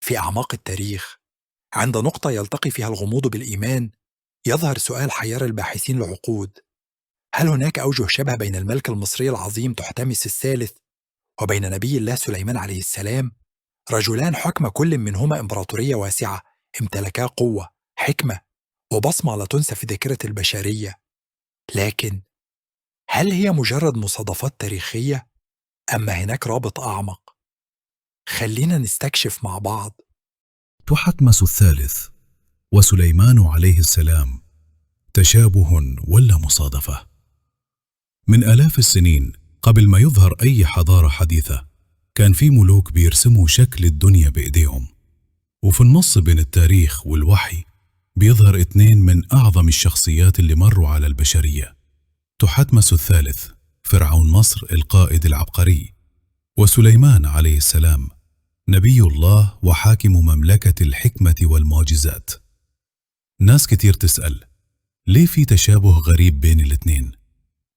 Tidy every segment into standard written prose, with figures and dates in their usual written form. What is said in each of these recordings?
في أعماق التاريخ، عند نقطة يلتقي فيها الغموض بالإيمان، يظهر سؤال حير الباحثين لعقود: هل هناك أوجه شبه بين الملك المصري العظيم تحتمس الثالث وبين نبي الله سليمان عليه السلام؟ رجلان حكم كل منهما إمبراطورية واسعة، امتلكا قوة، حكمة، وبصمة لا تنسى في ذاكرة البشرية. لكن هل هي مجرد مصادفات تاريخية أم هناك رابط أعمق؟ خلينا نستكشف مع بعض. تحتمس الثالث وسليمان عليه السلام، تشابه ولا مصادفة؟ من آلاف السنين قبل ما يظهر أي حضارة حديثة كان في ملوك بيرسموا شكل الدنيا بإيديهم، وفي النص بين التاريخ والوحي بيظهر اتنين من أعظم الشخصيات اللي مروا على البشرية: تحتمس الثالث فرعون مصر القائد العبقري، وسليمان عليه السلام نبي الله وحاكم مملكة الحكمة والمعجزات. ناس كتير تسأل ليه في تشابه غريب بين الاتنين؟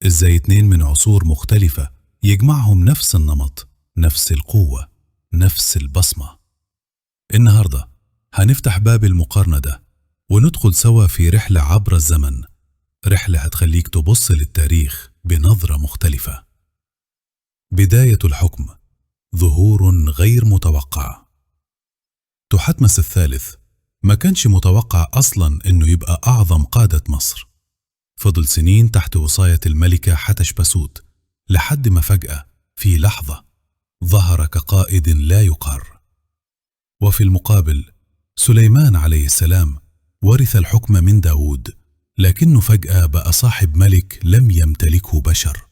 ازاي اتنين من عصور مختلفة يجمعهم نفس النمط، نفس القوة، نفس البصمة؟ النهاردة هنفتح باب المقارنة ده وندخل سوا في رحلة عبر الزمن، رحلة هتخليك تبص للتاريخ بنظرة مختلفة. بداية الحكم، ظهور غير متوقع. تحتمس الثالث ما كانش متوقع أصلا إنه يبقى أعظم قادة مصر. فضل سنين تحت وصاية الملكة حتشبسوت لحد ما فجأة في لحظة ظهر كقائد لا يقهر. وفي المقابل سليمان عليه السلام ورث الحكم من داود، لكنه فجأة بقى صاحب ملك لم يمتلكه بشر،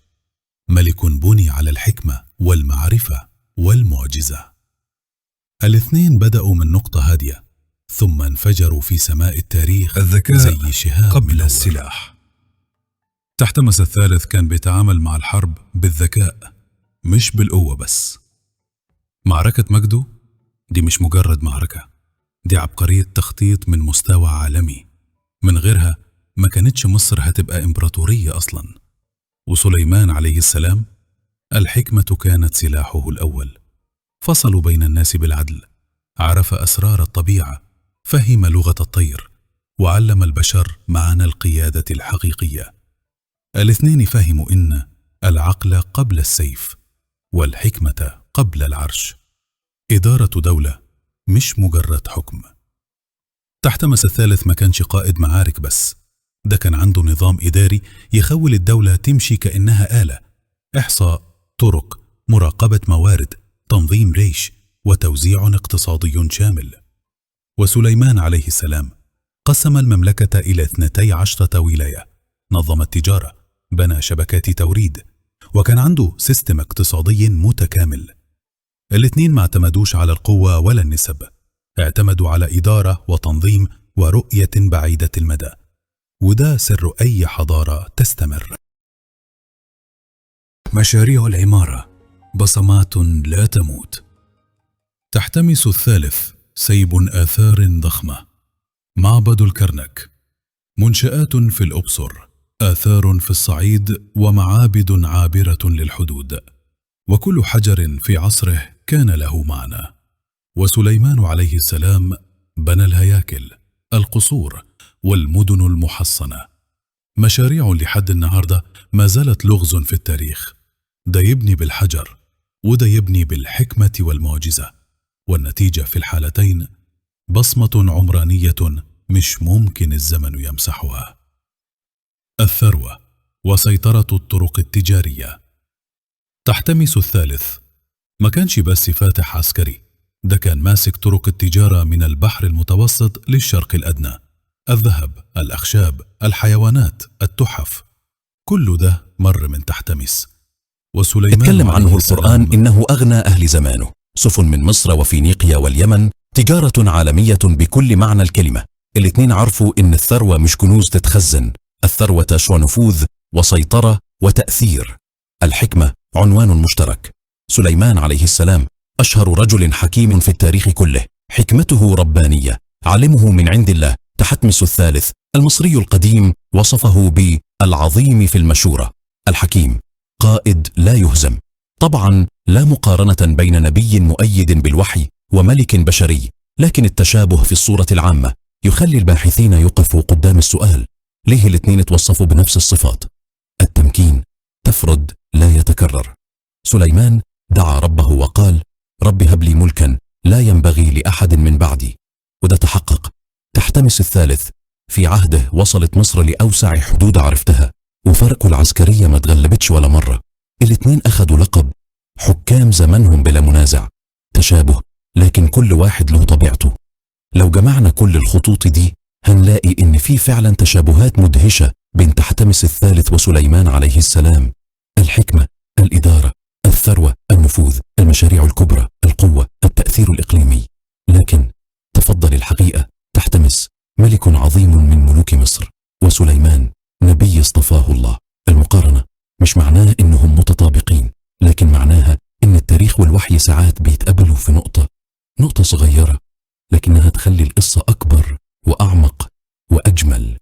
ملك بني على الحكمة والمعرفة والمعجزة. الاثنين بدأوا من نقطة هادية ثم انفجروا في سماء التاريخ الذكاء زي شهاب قبل منور. السلاح. تحتمس الثالث كان بيتعامل مع الحرب بالذكاء مش بالقوة بس. معركة مجده دي مش مجرد معركة، دي عبقرية تخطيط من مستوى عالمي، من غيرها ما كانتش مصر هتبقى إمبراطورية أصلا. وسليمان عليه السلام الحكمة كانت سلاحه الأول. فصلوا بين الناس بالعدل، عرف أسرار الطبيعة، فهم لغة الطير، وعلم البشر معنى القيادة الحقيقية. الاثنين فهموا إن العقل قبل السيف والحكمة قبل العرش. إدارة دولة مش مجرد حكم. تحتمس الثالث ما كانش قائد معارك بس، ده كان عنده نظام إداري يخول الدولة تمشي كأنها آلة: إحصاء، طرق، مراقبة موارد، تنظيم جيش، وتوزيع اقتصادي شامل. وسليمان عليه السلام قسم المملكة إلى 12 ولاية، نظم التجارة، بنى شبكات توريد، وكان عنده system اقتصادي متكامل. الاثنين ما اعتمدوش على القوة ولا النسب، اعتمدوا على إدارة وتنظيم ورؤية بعيدة المدى، وده سر أي حضارة تستمر. مشاريع العمارة، بصمات لا تموت. تحتمس الثالث سيب آثار ضخمة: معبد الكرنك، منشآت في الأقصر، آثار في الصعيد، ومعابد عابرة للحدود، وكل حجر في عصره كان له معنى. وسليمان عليه السلام بنى الهياكل، القصور، والمدن المحصنة، مشاريع لحد النهاردة ما زالت لغز في التاريخ. ده يبني بالحجر وده يبني بالحكمة والمعجزة، والنتيجة في الحالتين بصمة عمرانية مش ممكن الزمن يمسحها. الثروة وسيطرة الطرق التجارية. تحتمس الثالث ما كانش بس فاتح عسكري، ده كان ماسك طرق التجارة من البحر المتوسط للشرق الأدنى. الذهب، الأخشاب، الحيوانات، التحف، كل ده مر من تحتمس. وسليمان اتكلم عليه عنه القرآن السلام إنه أغنى أهل زمانه، سفن من مصر وفينيقيا واليمن، تجارة عالمية بكل معنى الكلمة. الاتنين عرفوا إن الثروة مش كنوز تتخزن، الثروة نفوذ وسيطرة وتأثير. الحكمة عنوان مشترك. سليمان عليه السلام أشهر رجل حكيم في التاريخ كله، حكمته ربانية، علمه من عند الله. تحتمس الثالث المصري القديم وصفه بالعظيم في المشورة، الحكيم، قائد لا يهزم. طبعا لا مقارنة بين نبي مؤيد بالوحي وملك بشري، لكن التشابه في الصورة العامة يخلي الباحثين يقفوا قدام السؤال: ليه الاتنين اتوصفوا بنفس الصفات؟ التمكين تفرد لا يتكرر. سليمان دعا ربه وقال: رب هب لي ملكا لا ينبغي لأحد من بعدي، وده تحقق. تحتمس الثالث في عهده وصلت مصر لأوسع حدود عرفتها، وفرقه العسكرية ما تغلبتش ولا مرة. الاتنين أخدوا لقب حكام زمنهم بلا منازع. تشابه، لكن كل واحد له طبيعته. لو جمعنا كل الخطوط دي هنلاقي إن في فعلا تشابهات مدهشة بين تحتمس الثالث وسليمان عليه السلام: الحكمة، الإدارة، الثروة، النفوذ، المشاريع الكبرى، القوة، التأثير الإقليمي. لكن تفضل الحقيقة: تحتمس ملك عظيم من ملوك مصر، وسليمان نبي اصطفاه الله. المقارنة مش معناها إنهم متطابقين، لكن معناها إن التاريخ والوحي ساعات بيتقابلوا في نقطة صغيرة، لكنها تخلي القصة أكبر وأعمق وأجمل.